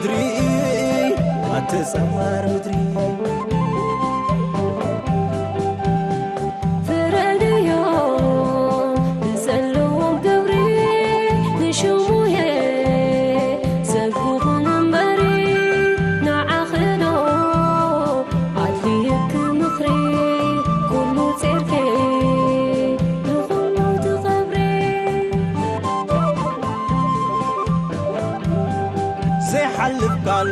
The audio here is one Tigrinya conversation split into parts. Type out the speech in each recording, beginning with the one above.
ምድሪ ኣተጸዋር ምድሪ ፍረድዮ ንዘለዎም ክብሪ ንሽሙየ ሰብ ክኹን እምበሪ ንዓኽዶ ኣድልየኪ ምኽሪ ኩሉ ጼርኬ ንኹሉ ትኸብሪ ዘይሓልፍ ቃል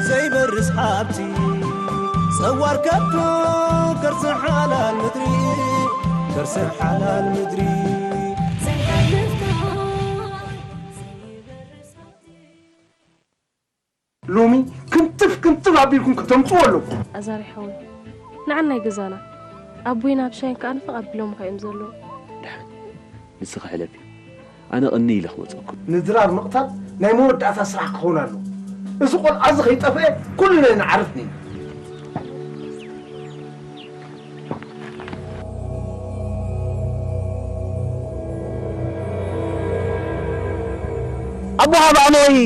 ዘይበርስ ሃብቲ ጸዋር ከብዶ ከርሲ ሓላል ምድሪ ከርሲ ሓላል ምድሪ ዘይሓልፍ ቃል ዘይበርስ ሃብቲ ሎሚ ክንጥፍ ክንጥፍ ኣቢልኩም ከተምፅዎ ኣለኩም። ኣዛሪ ሓወይ፣ ንዓናይ ገዛና ኣቦይን ኣብሻይን ከኣ ንፍቕ ኣቢሎምኻ እዮም ዘለዉ። ደሓን፣ ንስኺ ሕለፊ። ኣነ ቅንይ ኢለ ክወፀኩም። ንድራር ምቕታል ናይ መወዳእታ ስራሕ ክኸውን ኣለዎ። እዚ ቆልዓ እዚ ከይጠፍአ ኩልና ንዓርፍ ኒና። ኣቦኻ ብኣነ ወይ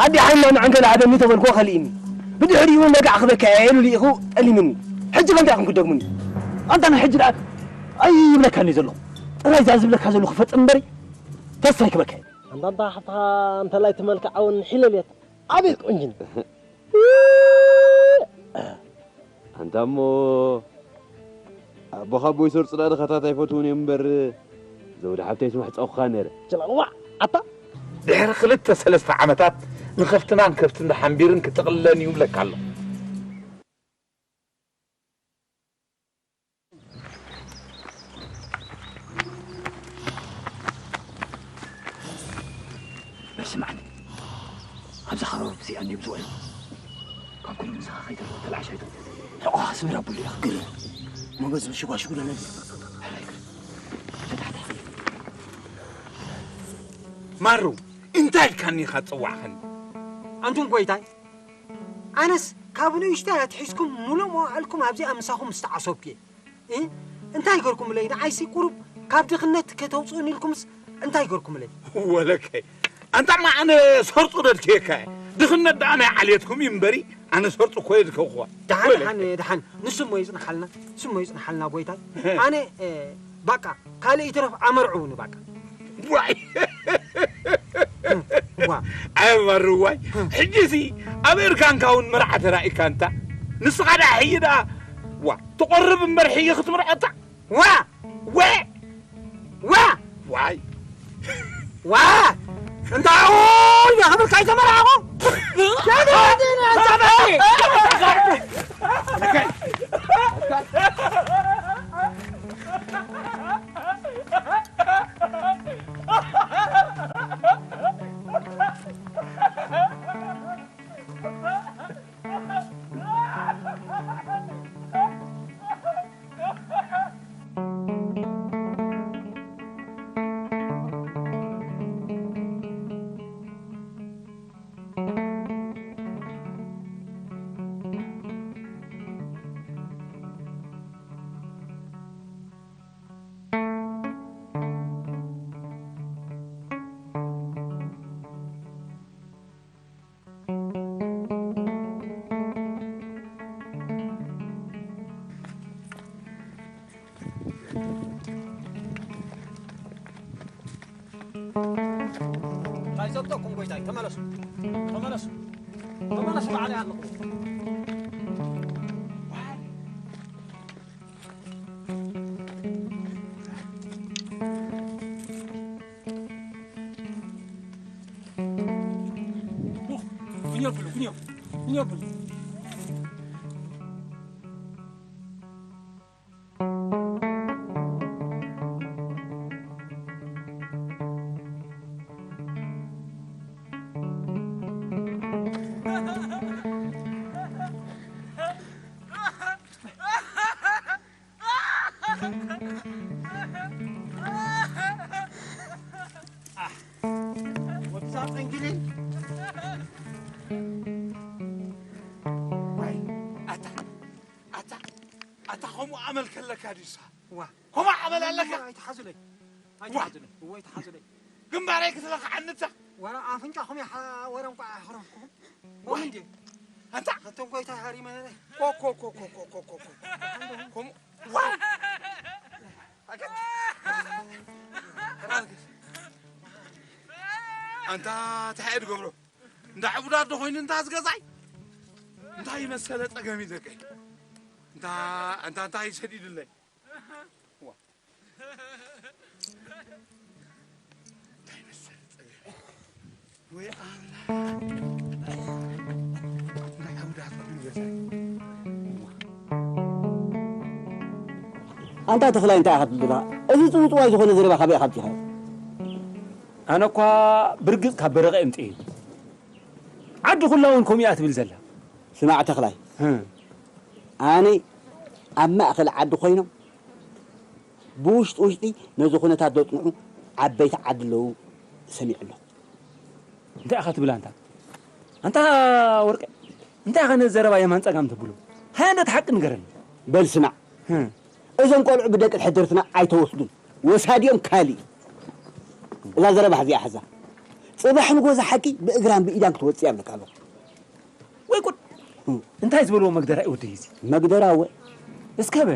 ኣዴ ሓይና ንዕንከላ ኣደኒ ተበልክዎ ከሊእኒ። ብድሕሪኡ ነጋዕ ክበካ እየ ኢሉ ልኢኹ ጠሊምኒ። ሕጂ ከ እንታይ ኢኹም ክደግሙኒ? ኣንታ ናይ ሕጂ ደኣ ኣይብለካን እዩ ዘለኹ። ጥራይ እዛ ዝብለካ ዘለኹ ክፈጽም እምበሪ ተስፋ ኣይክበካ እየ። ኣንታ ኣንታ ሓፍትኻ እንተላይ ትመልክዓ እውን ሒለልየት ኣቤት ቁንጅና። ኣንታ እሞ ኣቦኻ ኣቦይ ሰርጹ ደኣ ድኻታት ኣይፈትዉን እዮም እምበር፣ ዘውዲ ሓብተይ ስማሕጸኹኻ ነይረ። ጀላል፣ ዋዕ! ኣታ! ድሕሪ ክልተ ሰለስተ ዓመታት ንኸፍትናን ከብትን ሓምቢርን ክጥቕልለን እዩ እብለካ ኣለኹ። በል ስምዓኒ፣ ኣብዛ ከባቢ እዚኣ እንድዮም ዝውዕሉ። ካብ ኩሉ ምሳኻ ከይተርፎ ተላዕሽ ኣይትኹን። ሕቆኻ ስምር ኣብሉ ኢኻ። ግርም። እሞ በዚ ምሽጓሽጉ ዶ ነጊር? ሕራይ ግርም። ማሩ፣ እንታይ ኢልካኒ ኢኻ ትጽዋዕኸኒ? ኣንቱም ጎይታይ፣ ኣነስ ካብ ንእሽቶይ ኣትሒዝኩም ሙሉእ መዋዕልኩም ኣብዚኣ ምሳኹም ምስ ተዓሰብኩ እየ። እ? እንታይ ገርኩምለይ? ንዓይሲ ቁሩብ ካብ ድኽነት ከተውፅኡኒ ኢልኩምስ እንታይ ገርኩምለይ? ወለከይ፣ ኣንታማ ኣነ ሰርጡ ደድክየካ እየ። ድኽነት ደኣ ናይ ዓልየትኩም እዩ እምበሪ፣ ኣነ ሰርጡ እኮ የድከኹዋ። ደሓን፣ ወለከይ። ደሓን፣ ደሓን። ንሱ እሞ ይጽንሓልና፣ ንሱ እሞ ይጽንሓልና ጎይታይ። ኣነ፣ እ፣ ባቃ፣ ካልእ ይትረፍ ኣመርዕውኒ ባቃ። ዋይ። ዋ። ኣይ ማርዋይ፣ ሕጂሲ ኣብ እርካንካ እውን መርዓ ተራኢካ እንታ። ንስኻ ደኣ ሕጂ ደኣ፣ ዋ፣ ትቆርብ እምበር ሕጂ ክትምርዖ እታ። ዋ! ወ! ዋ! ዋይ! ዋ! እንታ ኣውይ፣ ክብልካ ኣይተመርዓኹ። ኣይዘብጠኩም ጎይታይ፣ ተመለሱ፣ ተመለሱ፣ ተመለሱ፣ ባዕለይ ኣለኹ። ኡፍ፣ ግን የብሉ፣ ግን የብሉ፣ ግን የብሉ። ወድዛ ጠንጊሊ። ዋይ፣ ኣታ፣ ኣታ፣ ኣታ፣ ከምኡ ኣመል ከለካ ድዩ እሳ? ዋ። ከምኡ ኣመል ኣለካ? ኣይትሓዙለይ። ዋ። ኣይትሓዙለይ። እወ፣ ኣይትሓዙለይ። ግንባረይ ክትለኽዓኒ እታ። ወረ ኣፍንጫኹም ይሓ-፣ ወረ እንቋዕ ኣሕረምኩም። ወይ እንዴ? ኣታ ኣቶም ጎይታ ሃሪ መነ ኮ ኮ ኮ ኮ ኮ ኮ ኮ ኮ ኮ ኮ ዋ ኣንታ ተሓድ ገብሮ እንዳ ዕቡዳት ዶ ኮይኑ እንታ ዝገዛይ እንታይ መሰለ ጸገም ይዘቀይ እንታ እንታ እንታይ ሰዲድለይ ዋ እንታይ መሰለ ጸገም ወይ ኣምላኽ እንታይ ዕቡዳት ኮይኑ ገዛይ ኣንታ ተኽላይ እንታይ ኢኻ ትብል ዘለኻ? እዚ ጽውጽዋይ ዝኾነ ዘረባ ካበይ ኢኻ ኣምጺኻዮ? ኣነ እኳ ብርግጽ ካብ በረቐ እምጽእ እዩ። ዓዲ ኩላ እውን ከምኡ እያ ትብል ዘላ። ስማዕ ተኽላይ፣ ኣነ ኣብ ማእኸል ዓዲ ኮይኖም ብውሽጢ ውሽጢ ነዚ ኩነታት ዘጽንዑ ዓበይቲ ዓዲ ኣለዉ ሰሚዐ ኣለኹ። እንታይ ኢኻ ትብል ኣንታ? ኣንታ ወርቀ፣ እንታይ ኢኻ ነዚ ዘረባ የማን ጸጋም ተብሎ? ሃያ እንዶ እቲ ሓቂ ንገረኒ። በል ስማዕ፣ እዞም ቆልዑ ብደቂ ሕድርትና ኣይተወስዱን። ወሳዲኦም ካሊእ እዩ። እዛ ዘረባ ሕዚኣ ሕዛ። ጽባሕ ንጎ ዝሓቂ ብእግራን ብኢዳን ክትወጽእ ኣለካ ኣለኹ። ወይ ጉድ! እንታይ ዝበልዎ መግደራ እዩ ወደይ እዚ? መግደራ እወ። እስከ በ።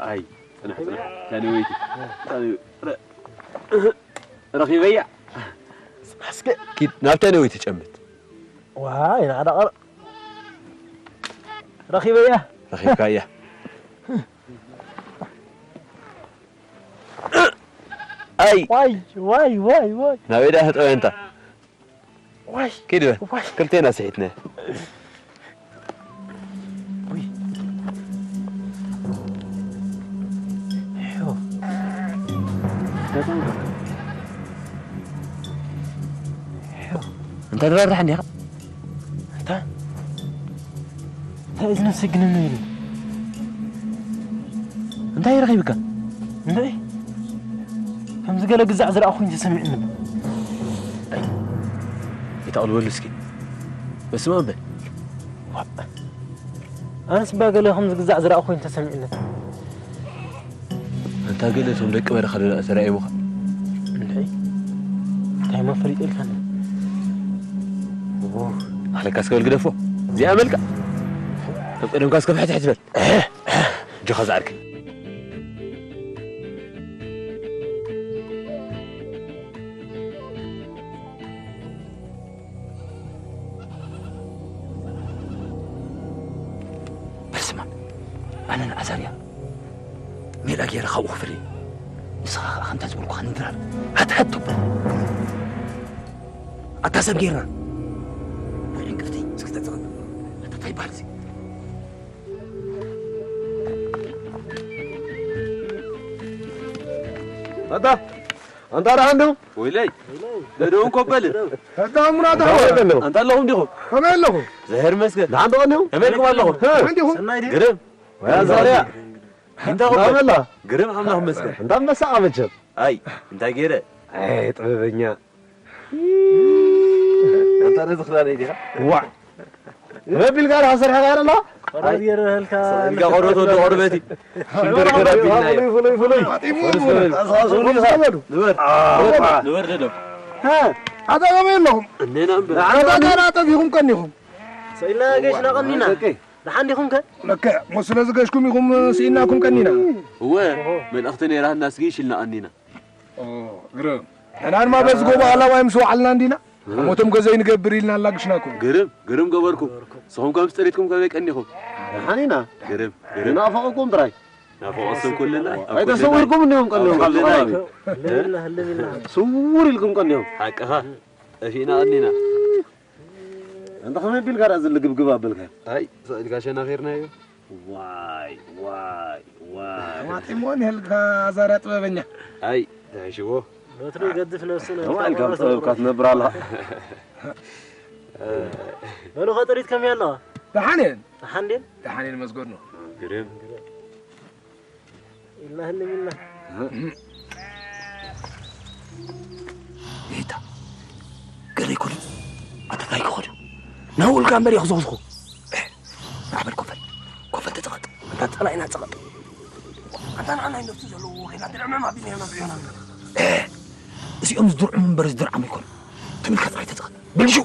ኣይ ፅናሕ ፅናሕ እታ ነወይቲ ረኺበያ እስከ ኪድ ናብታ ነወይቲ ጨምት ዋይ ናዕዳ ቀር ረኺበያ ረኺብካያ ኣይ ዋይ ዋይ ዋይ ዋይ ናበይ ዳ ህጠወ እንታ ዋይ ኪድ በል ክልቴና ስሒትነ እንተ ትረርሕ እንዲኻ እንታ እንታይ እዚ ነብሰ ግንኑ ኢሉ እንታይ ረኺብካ እንታይ ከምዚ ገለ ግዛዕ ዝረኣ ኮይኑ ተሰሚዑኒ ይተቕልበሉ እስኪ በስመ ኣብ በል ኣነስ እባ ገለ ከምዚ ግዛዕ ዝረኣ ኮይኑ ተሰሚዑኒ ኣንታ ግን እቶም ደቂ በረኻ ዶ ተራእዮምኻ እንታይ እንታይ መፈሊጥ ኢልካኒ ኣለካ እስከ በል ግደፎ እዚኣ መልካ ካብ ቀደምካ እስከ ፍሕትሕት በል እጆኻ ዝዓርከይ በል ስማ ኣነ ንዓዛርያ ሜዳ ገይረ ካብኡ ክፍለይ ንስኻ ከዓ ከምታ ዝበልኩኻ ንድራር ሃትሃት ተብሎ ኣታ ሰብ ገይርና ወይ ዕንቅፍቲ እስኪ ተፅቐ ኣታ እንታይ ይበሃል እዚ ኣታ ኣንታ ደሓን ዶ ወይለይ ደደውን ኮበልን ኣታ ሙራታ ኣንታ ኣለኹም ዲኹም ከመይ ኣለኹም ዘሄር መስገን ደሓን ዶ ቀኒኹም ከመይ ኣለኹም ግርም ወያ ዛርያ እንታ ኮበል ግርም ኣምላኽ መስገን እንታ መሳቕ መቸም ኣይ እንታይ ገይረ ኣይ ጥበበኛ ኣንታ ነዚ ክዳነይ ዲኻ ዋ መቢል ጋር ሐሰር ሐጋር ነው ቆራዝ ገረህልካ ኢልካ ቆሮት ወዲ ቆርበቲ ሽንበርገር ኣቢልና እዩ ፍሉይ ፍሉይ ንበር ንበር ደደብ ኣታ ከመይ ኣለኹም እኔና እምበር ኣታ ጋር ኣጠፊኹም ቀኒኹም ሰኢልና ገሽና ቀኒና ደሓን ዲኹም ከ ለከ ሞ ስለ ዝገሽኩም ኢኹም ስኢናኩም ቀኒና እወ መልእኽቲ ነይራ ህናስ ገይሽ ኢልና ቀኒና ግርም ሕና ድማ በዚ ጎቦ ኣላዋይ ምስ ወዓልና እንዲና ሞቶም ገዘይ ንገብር ኢልና ኣላግሽናኩም ግርም ግርም ገበርኩም ንስኹም ከም ስጥሪትኩም ከመይ ቀኒኹም ሓኒና ግርም ግርም ናፈቐኩም ጥራይ ናፈቐ ሰብ ኩልና ኣይተሰዊርኩም እኒኹም ቀኒኹም ካብዚ ከባቢ ስውር ኢልኩም ቀኒኹም ሓቅኻ ጠፊእና ቀኒና እንተ ከመይ ቢልካ ደኣ ዝልግብግብ ኣበልካ ኣይ ሰኢልካ ሸናኺርናዮ ዋይ ዋይ ዋይ ዋጢሞ ንህልካ ዛርያ ጥበበኛ ኣይ ተሕሽዎ በትሪ ገድፍ ነብስና ተማልካ ጥበብካ ትነብር ኣለኻ በሉ ኸጥሪት ከመይ ኣለዋ ደሓን እየን ደሓን ድን ደሓን እየን መስገድ ነው ግርም ኢልና ህልም ኢልና ይታ ገለ ይኮኑ ኣታ ታይ ክኸዱ ናውልካ እምበር የኽዘኽዝኹ። ንዓበል ኮፈል ኮፈል ተጸቐጥ። እንታ ጸላኢና ጸቐጥ። ኣታ ንዓና ይነፍሱ ዘለዉ ወኺላ ድርዕምም ኣቢልና ኢና ንሪኦ ኣለና። እዚኦም ዝድርዕሙ እምበር ዝድርዓሙ ይኮኑ። ትምልካ ጥራይ ተጸቐጥ። ብልሹ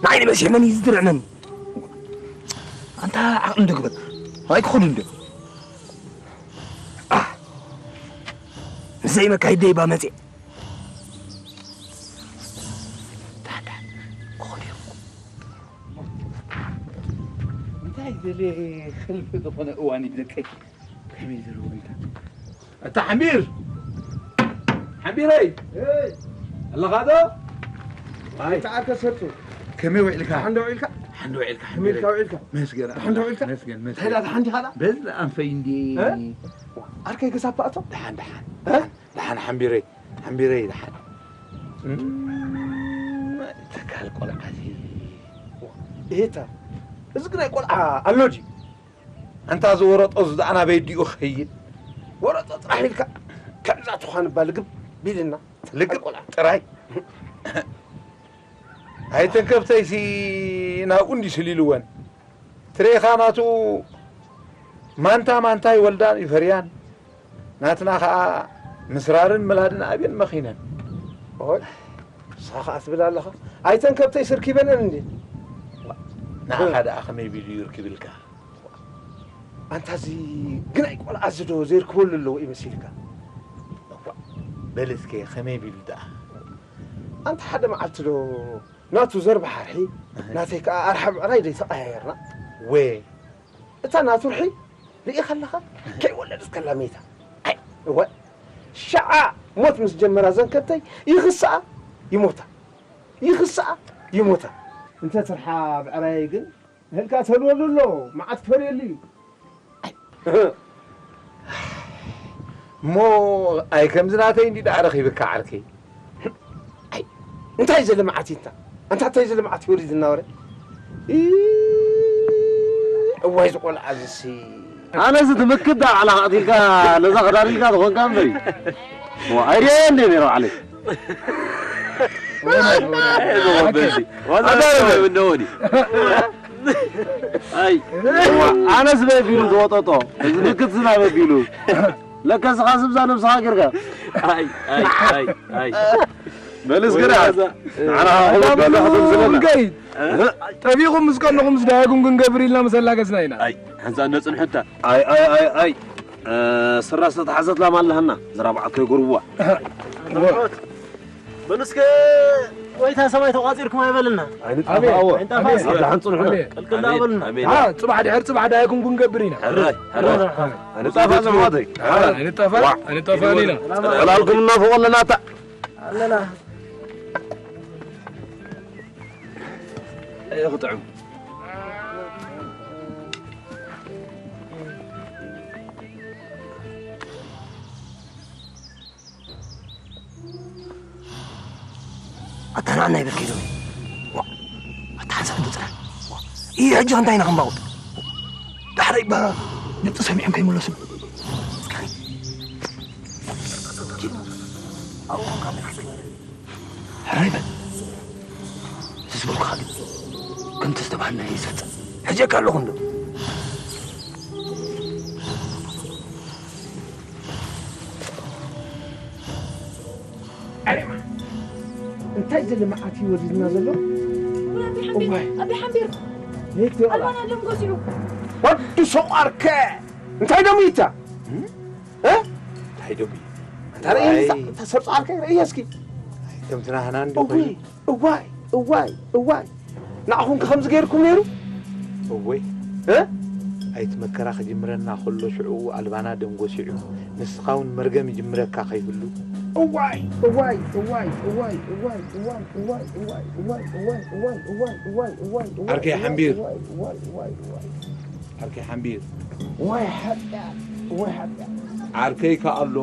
ንዓይ ንበሲሕ መን እዩ ዝድርዕመኒ? ኣንታ ዓቕሊ እንዶ ግበር። ኣይክኸዱ እንዶ። ምስ ዘይመካይድ ደይባ መጽእ። እንታይ ገለ ሕልፊ ዝኾነ እዋን እዩ ደቀይ። ከመይ ዘለዎ እንታይ? ኣታ ሓምቢር! ሓምቢረይ! ኣለኻ ዶ? ኣይ። ተዓርከ ሰርጹ። ከመይ ውዒልካ? ሓንዶ ውዒልካ? ሓንዶ ውዒልካ፣ ከመይ ኢልካ ሓምቢረይ። ውዒልካ? መስገን ሓንዶ ኣምላኽ፣ ውዒልካ? መስገን፣ መስገን። እንታይ ኢላ ተሓንዲኻ ዳ? በዚ ኣንፈይ እንዲ። እ? ዓርከይ ክሳብ ኣቶ? ደሓን፣ ደሓን። እ? ደሓን ሓምቢረይ፣ ሓምቢረይ ደሓን። እም፣ ተካል ቆልዓ እዚ። እታ፣ እዚ ግናይ ቆልዓ ኣሎ ድዩ? ኣንታ እዚ ወረጦ እዚ ደኣ ናበይ ድዩ ክኸይድ? ወረጦ ጥራሕ ኢልካ፣ ከምዛ ትዃን እባ ልግብ ቢልና። ልግብ ቆልዓ። ጥራይ። ኣይተን ከብተይሲ ናብኡ እንዲ ስሊልወን። ትሬኻ ናቱ ማንታ ማንታ ይወልዳን ይፈርያን። ናትና ኸኣ ምስራርን ምላድን ኣብየን መኺነን። ኦይ፣ ንስኻ ኸኣ ትብል ኣለኻ። ኣይተን ከብተይ ስርኪበን እንዴ? ንዓኻ ደኣ ከመይ ቢሉ ይርክብልካ? ኣንታ እዚ ግናይ ቆልዓ እዚ ዶ ዘይርክበሉ ኣለዎ እዩ መሲልካ? እኳ፣ በል እስከ ከመይ ቢሉ ደኣ? ኣንታ ሓደ መዓልቲ ዶ ናቱ ዘርባ ሓርሒ፣ እህ። ናተይ ከኣ ኣርሓ ብዕራይ ደይ ተቐያየርና። ወ። እታ ናቱ ርሒ ርኢኻ ኣለኻ? ከይወለደት ከላ መይታ። ኣይ፣ እወ። ሸዓ ሞት ምስ ጀመራ ዘንከብተይ ይኽስኣ ይሞታ። ይኽስኣ ይሞታ። እንተ ትርሓ ብዕራየይ ግን እህልካ ተልወሉ ኣሎ፣ መዓት ክፈርየሉ እዩ። እሞ ኣይ ከምዚ ናተይ እንዲ ደኣ ረኺብካ ዓርከይ። ኣይ እንታይ ዘለ መዓት ይንታ? ኣንታ እንታይ ዘለ መዓት ይወሪድ ዝናወረ? ኢ፣ እዋይ ዝቆልዓ ዝሲ። ኣነስ ትምክት ዳ ባዕላ ከቕቲልካ ነዛ ክዳን ኢልካ ዝኾንካ እምበሪ። ዋ፣ ኣይርኤ እንደ ነይረ ባዕለይ። ኣይ፣ ኣነስ በቢሉ ዝወጠጦ፣ እዚ ምክት ዝና በቢሉ። ለካ ስኻ ስብዛ ነብስኻ ጌርካ። ኣይ፣ ኣይ፣ ኣይ፣ ኣይ። በልስ ግዳ፣ ንዓና ኸዓ ኹሉ በላ ክትምስለና። ጠቢኹም ምስ ቀንኹም ምስ ደሃይኩም ክንገብር ኢልና ምስ ኣላገጽና ኢና። ኣይ፣ ሓንሳእ ነጽንሑ እንታ። ኣይ፣ ኣይ፣ ኣይ፣ ኣይ። እ፣ ስራ ዝተታሕዘት ላም ኣለሃና፣ ዝራብዓቶ ይጎርብዋ። በሉ እስከ፣ ጎይታ ሰማይ ተቋጺርኩም ኣይበልና። ኣይንጣፋእዎ። ኣቤት። ኣይንጣፋእስ። ኣብ ደሓን ጽንሑና። ኣቤት። ቅልቅል ኣሜን፣ ኣበልና። ኣሜን። አ፣ ጽባሕ ድሕሪ ጽባሕ ደሃይኩም ክንገብር ኢና። ሕራይ፣ ሕራይ። ኣይንጣፋእ ዘማተይ። ኣይንጣፋእ፣ ኣይንጣፋእ ኢና። ዕላልኩም እናፈቖ ኣለና እታ። ኣለና። ኣየ ክጥዕም። ኣታ ንዓና ይበል ከይዶም። ዋ፣ ኣታ ሓንሳብ እንዶ ጽናሕ። ዋ፣ ይህ ሕጂ እንታይ ኢና ክንባቑ? ዳሕረይ ባ ድምፂ ሰሚዖም ከይመለሱ። እስካኒ። ኣብኡ ኮንካ መልስ። ሕራይ በል። እዚ ዝበልኩኻ ግን ከምቲ ዝተባህልና ይፈጸም። ሕጀካ ኣለኹ እንዶ። ኣሬማ፣ እንታይ ዘለ መዓት እዩ ወሪድና ዘሎ? ኣቢ ሓምቢር፣ እዋይ። ኣቢ ሓምቢር። ነይቲ ቆልዓ። ኣልባና ደም ጎሲሉ። ወዲ ሶቋርከ፣ እንታይ ደሙ ይታ? እ? እንታይ ደሙ እዩ? እንታይ ርእየ ዋይ። እዛ፣ እታ ሰርጾ ዓርከይ ርእየ እስኪ። ኣይ፣ ከምቲ ናህና እንዲ እውይ፣ ኮይኑ። እዋይ፣ እዋይ፣ እዋይ። ንዓኹም ከ ከምዚ ገይርኩም ነይሩ? እወይ። እ? ኣይቲ መከራ ክጅምረና ከሎ ሽዑ ኣልባና ደም ጎሲዑ፣ ንስኻ እውን መርገም ይጅምረካ ከይህሉ። እዋይ፣ እዋይ፣ እዋይ። ዓርከይ ሓምቢር። እዋይ፣ እዋይ፣ እዋይ፣ እዋይ። ዓርከይ ሓምቢር። ወይ ሓጢኣት፣ ወይ ሓጢኣት። ዓርከይ ከኣሎ፣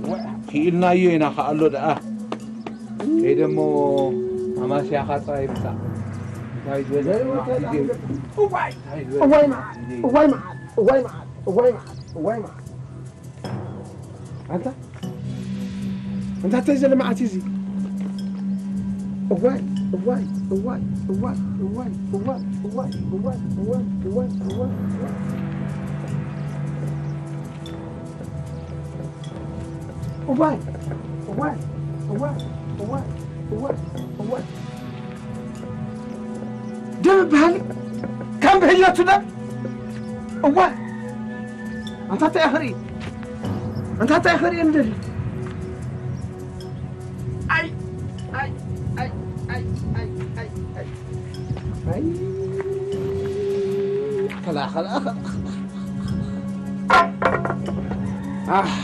ወይ ሓጢኣት። ክኢልናዮ ኢና ከኣሎ ደኣ። ከይደ እሞ ኣማስያኻ ጥራይ ምጻእ። እንታይ ዝበለ ዘይወተ ጽናሕ ግዜ። እዋይ፣ እንታይ ዝበለ እዋይ ጽናሕ መዓት፣ ግዜ። እዋይ መዓት፣ እዋይ መዓት፣ እዋይ መዓት፣ እዋይ መዓት። ኣንታ እንታይ ዘሎ መዓት እዚ? እዋይ፣ እዋይ፣ እዋይ፣ እዋይ፣ እዋይ፣ እዋይ፣ እዋይ፣ እዋይ፣ እዋይ፣ እዋይ፣ እዋይ፣ እዋይ። እዋይ፣ እዋይ፣ እዋይ፣ እዋይ፣ እዋይ፣ እዋይ። ደም በሃሊ ከም ብህየቱ ደም። እዋይ፣ ኣንታ እንታይ ክርኢ? ኣንታ እንታይ ክርኢ እንደሊ? ኣይ፣ ኣይ፣ ኣይ። ኣይ፣ ከላ፣ ከላ፣ ከላ። ኣህ።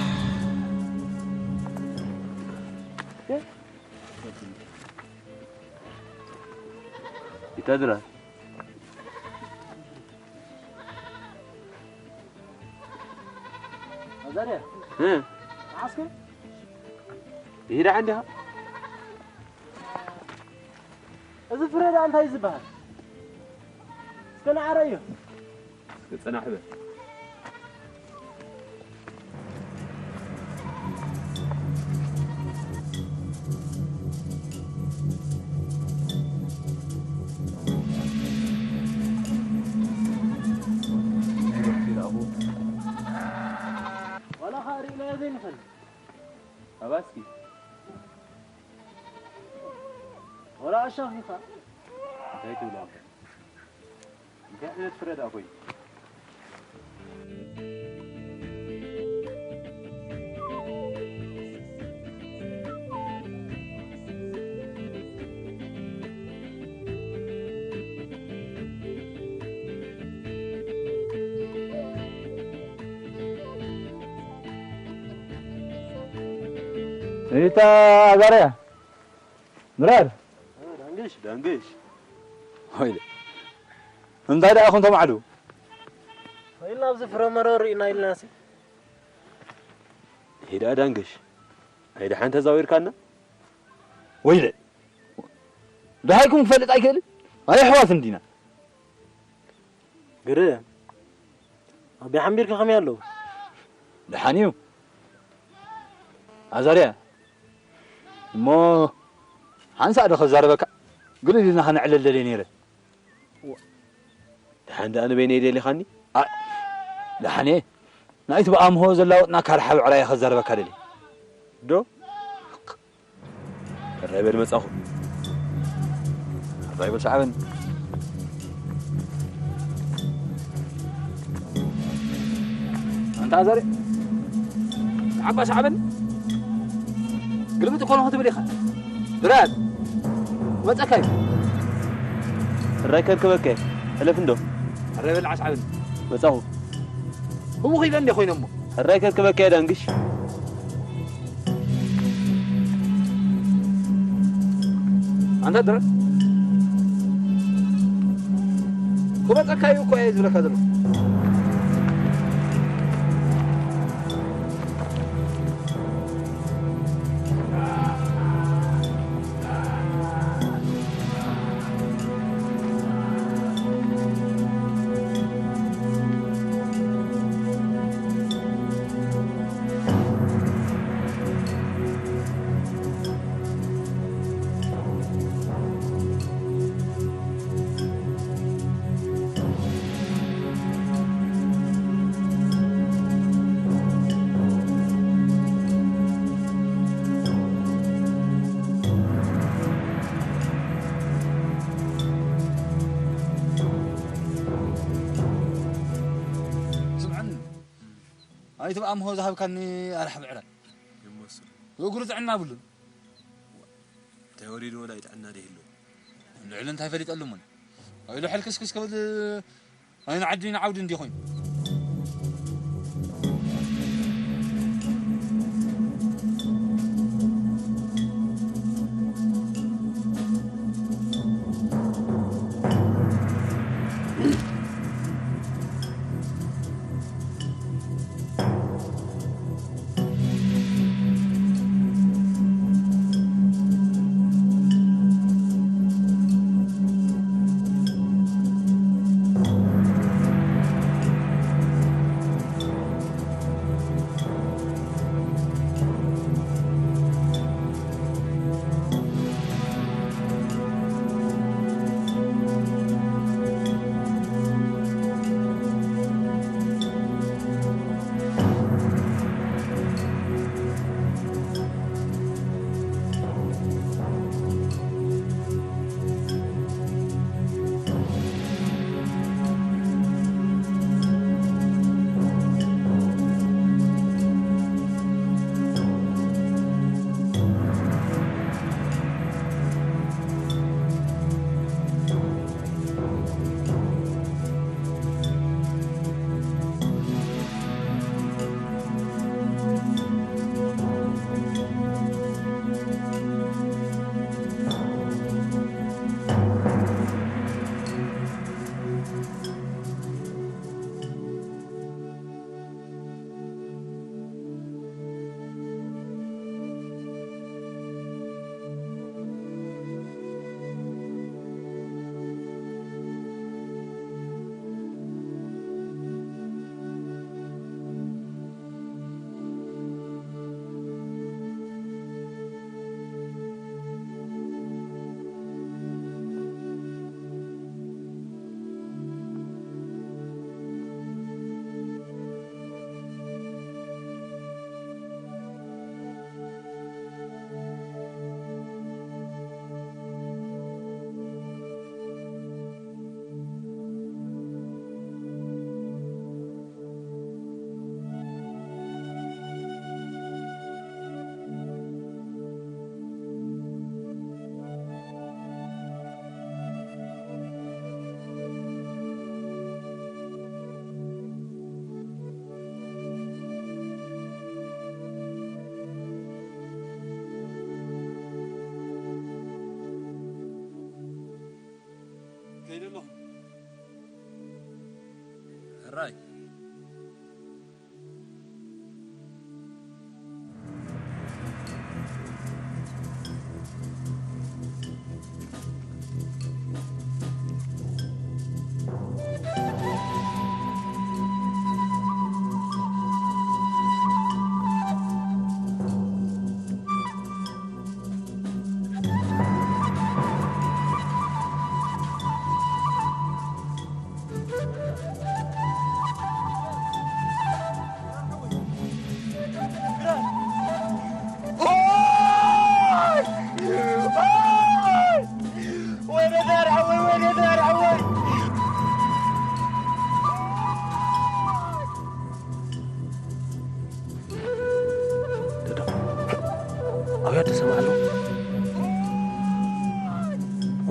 ይተድራ። ኣዛርያ። እ። መዓስከ? ይሄዳ እንዲያ። እዚ ፍረ ደኣ እንታይ እዩ ዝበሃል? እስከ ንዓረዮ። እስከ ጽናሕ በል። ዋላ ኸኣ ርኢናዮ ዘይንፈልጥ። ኣባስኪ። ወላ ኣሻኺኻ። እንታይ ትብል ኣንተ? እንታይ ዓይነት ፍረ ደኣ ኮይኑ? እታ ኣዛርያ። ምራር። እ፣ ዳንግሽ፣ ዳንግሽ። ወይለ። እንታይ ደኣ ኢኹም ተማዕዱ? ወይላ ኣብዚ ፍረመረ ርኢና ኢልናሲ። ሄዳ ዳንግሽ። ኣይ ደሓን ተዛዊርካና? ወይለ። ደሃይኩም ክፈልጥ ኣይክእልን? ኣይ ኣሕዋት እንዲና። ግርም፣ ኣቢ ሓምቢርካ ከመይ ኣለዉ? ደሓን እዩ። ኣዛርያ፣ እሞ ሓንሳእ ዶ ከዛረበካ? ግልል ኢልና ከነዕልል ደልየ ነይረ። ደሓን ደኣ ንበይነይ ደሊኻኒ? ኣ-፣ ደሓን እየ። ናይቲ ብኣምሆ ዘላወጥናካ ረሓብ ዕራይ ከዛረበካ ደልየ። ዶ? ሕራይ በል መጻኹ። ሕራይ በል ሰዓበኒ። ኣንታ ኣዛርያ፣ ሰዓባ ሰዓበኒ። ግልብጥ እኮ ነው ክትብል ኢኻ። ድራር፣ ወጸካ እዩ። ሕራይ ከርክበከ፣ ሕለፍ እንዶ። ሕራይ በል ዓስዓበኒ። መጻኹ። ብሙኽ ኢለ እንደ ኮይኖሞ። ሕራይ ከርክበካ እየ ዳንግሽ። ኣንታ ድረ ክመጸካ እዩ እኮ እየ ዝብለካ ዘሎ። ስምዓኒ፣ ኣይቲ ብኣምሆ ዝሃብካኒ ኣርሓ ብዕራይ ይመስል። እግሩ ጥዕና ብሉን። እንታይ ወሪድዎ ናይ ጥዕና ደይህሉ? ልዕሊ እንታይ ፈሊጠሉ እሞ? ኣይ ኢሉ ሕልክስክስ ክብል፣ ኣይ ንዓዲ ንዓውዲ እንዲ ኮይኑ። ጥራይ። ኣውያት ተሰማዕ ኣሎ።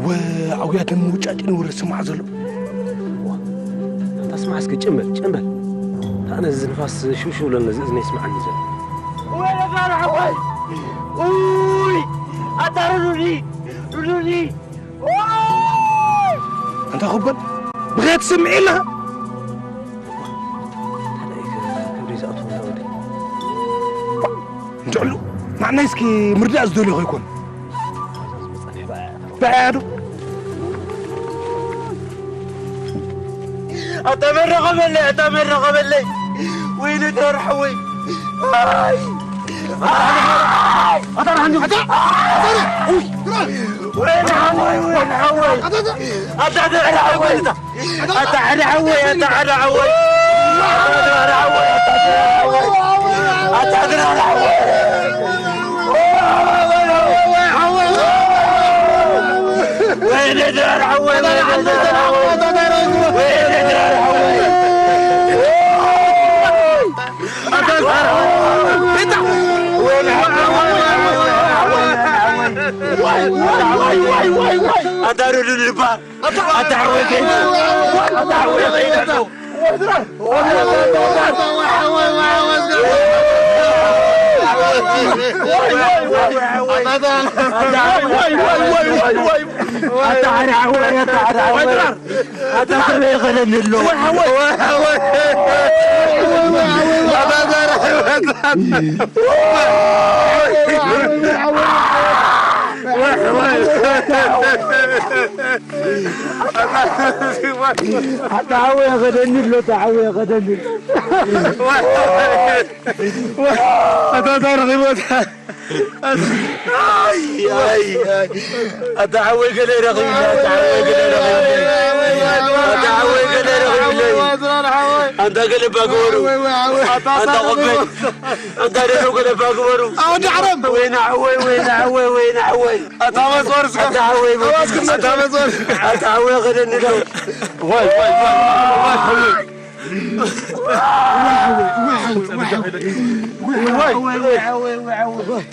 ወ-፣ ኣውያት ንምውጫጭ ንውረ ስማዕ ዘሎ። ዋ፣ ኣታ ስማዕ እስኪ፣ ጭምበል፣ ጭምበል። ኣነ እዚ ንፋስ ሽውሽው ለለ እዚ እዝነ ይስማዓኒ ዘሎ። ወይ ነፋር ሓወይ! ኡይ! ኣታ ርዱኒ! ርዱኒ! ኡይ! ኣንታ ኹበል፣ ብኸት ስምዒ ኣለኻ? እንድዕሉ፣ ንዓናይ እስኪ ምርዳእ ዝደልዮ ኸይኮን። ብኣያዶ? ኣታ መረኸበለይ፣ ኣታ መረኸበለይ። ወይነ ተርሐወይ። ኣይ! ኣታ ርሐንዲ። ኣታ! ኣታ! ኡይ! ወይነ ሓወይ፣ ወይነ ሓወይ። ኣታ! ኣታ ተርሐወይ። ኣታ ሓደ ሓወይ፣ ኣታ ሓደ ሓወይ። ኣታ ሓደ ሓወይ፣ ኣታ ሓደ ሓወይ። ኣታ ሓደ ሓወይ። ወይኔ ድራር ሓወይ፣ ወይኔ ድራር ሓወይ። ወይኔ ድራር ሓወይ። ኣታ ሓደ ሓወይ። ወይኔ ሓወይ። ኣታ ርዱን ልባ ኣታ ሓወይ ከይዱ። ኣታ ሓወይ ከይዱ። ኣታ ሓደ ሓወይ፣ ኣታ ሓደ ሓወይ። ኣታ ከመይ ይኸደኒ ኣሎ? ኣታ ሓወይ ኸደኒ ኣሎ፣ ኣታ ሓወይ ኸደኒ። ኣታ እንታይ ረኺብካ? ኣይ፣ ኣይ፣ ኣይ። ኣታ ሓወይ ገለ ረኺብለይ፣ ኣታ ሓወይ ገለ ረኺብለይ። ኣታ ሓወይ ገለ ረኺብለይ። ኣንታ ገለ እባ ግበሩ። ኣንታ ቆበል። ኣንታ ደሎ ገለ እባ ግበሩ። ወይና ሓወይ፣ ወይና ሓወይ፣ ወይና ሓወይ። ኣታ መስዋር እስከ። ኣታ ሓወይ፣ ኣታ መስዋር። ኣታ ሓወይ ኸደኒ ዶ። ዋይ፣ ዋይ፣ ዋይ፣ ዋይ፣ ሓወይ። ዋይ፣ ሓወይ። ዋይ፣ ሓወይ። ዋይ፣ ሓወይ። ዋይ፣ ሓወይ።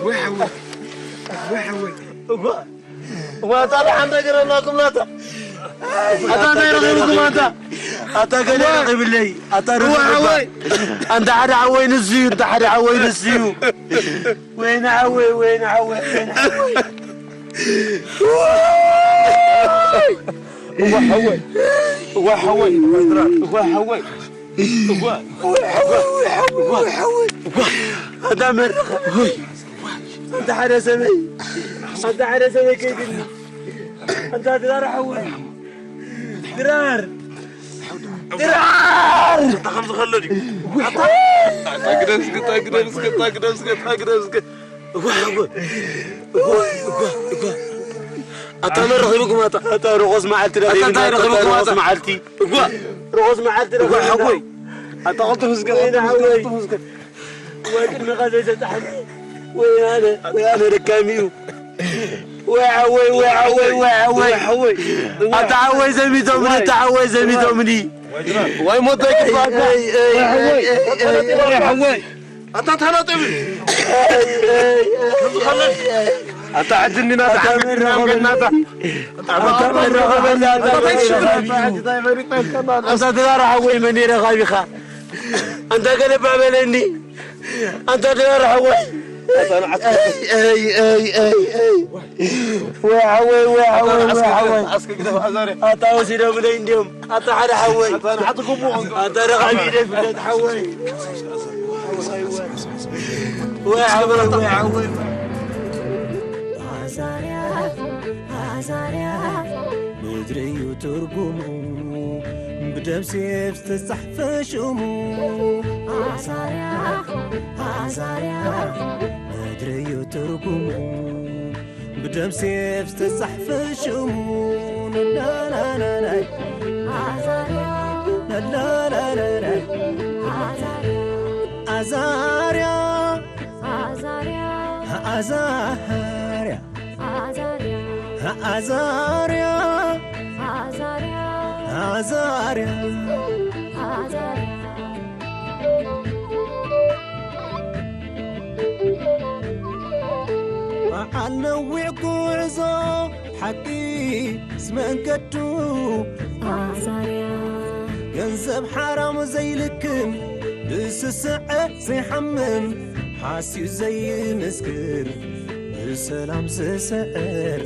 ዋይ፣ ሓወይ። ዋይ፣ ሓወይ። ዋይ፣ ኣታ ደሓን ነገር ኣላኩም ናታ። ኣታ እንታይ ረኺብኩም ኣታ? ኣታ ገለ ረኺብለይ። ኣታ ርዱእ ሓወይ። ኣንታ ሓደ ሓወይ ንሱ እዩ፣ ኣንታ ሓደ ሓወይ ንሱ እዩ። ወይነ ሓወይ፣ ወይነ ሓወይ፣ ወይነ ሓወይ። እዋ ሓወይ። እዋ ሓወይ። እዋ ሓወይ። እዋ። እዋ። ኣታ መረኸ። ኣንታ ሓደ ሰበይ፣ ኣንታ ሓደ ሰበይ ከይድኒ። ኣንታ ድራር ሓወይ። ድራር። ድራር። ኣታ ከም ዝኸሎ ድዩ? ኣታ ግደም እስከ፣ ኣታ ግደም እስከ፣ ኣታ ግደም እስከ፣ ኣታ ግደም እስከ። እዋ፣ እዋ፣ እዋ፣ እዋ፣ እዋ። ኣታ መን ረኺብኩም ኣታ? ኣታ ርኹስ መዓልቲ ኣታ ረኺብና፣ እንታይ ኣታ ረኺብኩም ርኹስ ኣታ? መዓልቲ። እዋ። ርኹስ መዓልቲ እዋ፣ ረኺብና። ሓወይ። ኣታ ቐልጥፍ እስከ፣ ወይነ ቐልጥፍ እስከ፣ ሓወይ። ቐልጥፍ እስከ። ወይ ቅድሚኻ ዘይሰጣሕኒ። ወይ ኣነ፣ ወይ ኣነ ደካሚ እዩ። ወይ ሓወይ፣ ወይ ሓወይ፣ ወይ ሓወይ። ወይ ሓወይ። ኣታ ሓወይ ዘሚቶምኒ፣ ወይ። ኣታ ሓወይ ዘሚቶምኒ። ወይ ሞት ኣይግባእካ። ኣይ፣ ኣይ፣ ወይ ሓወይ። ኣይ፣ ኣይ፣ ኣይ። ወይ ሓወይ። ኣታ ተናጠቢ። ኣይ፣ ኣይ፣ ኣይ፣ ኣይ። ኣታ ሕጂ እንዲና ኣታ ተሓቢርና መን ረኸበኒ? ናታ። ኣታ መን ረኸበኒ? ኣታ ኣታ መን ረኸቢ? ኣታ ድራር ሓወይ መን ረኻቢኻ? ኣንታ ገለባ በለኒ። ኣንታ ድራር ሓወይ። ኣይ፣ ኣይ፣ ኣይ፣ ኣይ፣ ኣይ። ወይ ሓወይ፣ ወይ ሓወይ፣ ወይ ሓወይ። ኣታ ወሲዶምለይ እንዲዮም። ኣታ ሓደ ሓወይ። ኣታ ረኻቢ ደፍለት ሓወይ። ወይ ሓወይ፣ ወይ ሓወይ። ኣዛርያ፣ ኣዛርያ፣ ምድሪ እዩ ትርጉሙ፣ ብደም ሴፍ ዝተጻሕፈ ሽሙ። ኣዛርያ፣ ኣዛርያ፣ ምድሪ እዩ ትርጉሙ፣ ብደም ሴፍ ዝተጻሕፈ ሽሙ። ላላላላይ፣ ኣዛርያ፣ ላላላላይ፣ ኣዛርያ፣ ኣዛርያ፣ ኣዛርያ፣ ኣዛርያ፣ ኣዛርያ፣ ኣዛርያ፣ ኣዛርያ፣ ኣዛርያ። በዓል ነዊሕ ጉዕዞ ሓቂ ዝመንገዱ ኣዛርያ። ገንዘብ ሓራም ዘይልክም፣ ብስስዐ ዘይሓምም፣ ሓስዩ ዘይምስክር፣ ብሰላም ዝስዕር፣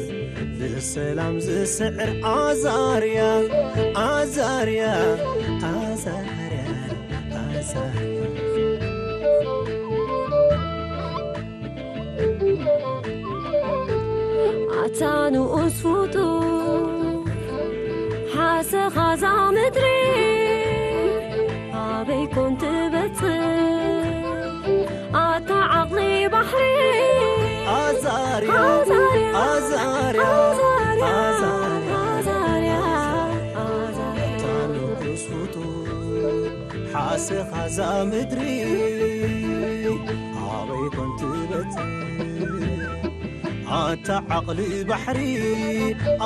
ብሰላም ዝስዕር ኣዛርያ፣ ኣዛርያ፣ ኣዛርያ፣ ኣዛርያ። ኣታ ንኡስ ፍጡር ሓሰኻዛ ምድሪ ኣበይ ኮን ትበጽሕ? ኣታ ዓቕሊ ባሕሪ ኣዛርያ፣ ኣዛርያ፣ ኣዛርያ፣ ኣዛርያ፣ ኣዛርያ፣ ኣዛርያ። ኣታ ንኡስ ፍጡር ሓሰኻዛ ምድሪ ኣበይ ኮን ትበጽሕ? ኣታ ዓቕሊ ባሕሪ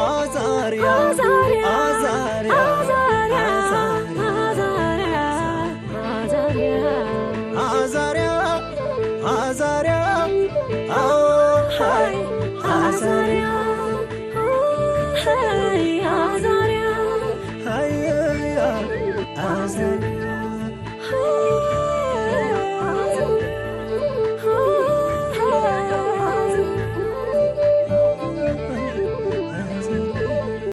ኣዛርያ፣ ኣዛርያ፣ ኣዛርያ፣ ኣዛርያ፣ ኣዛርያ፣ ኣዛርያ፣ ኣዛርያ፣ ኣዛርያ፣ ኣሃይ፣ ኣዛርያ፣ ኣሃይ፣ ኣዛርያ፣ ሃይ፣ ኣዛርያ።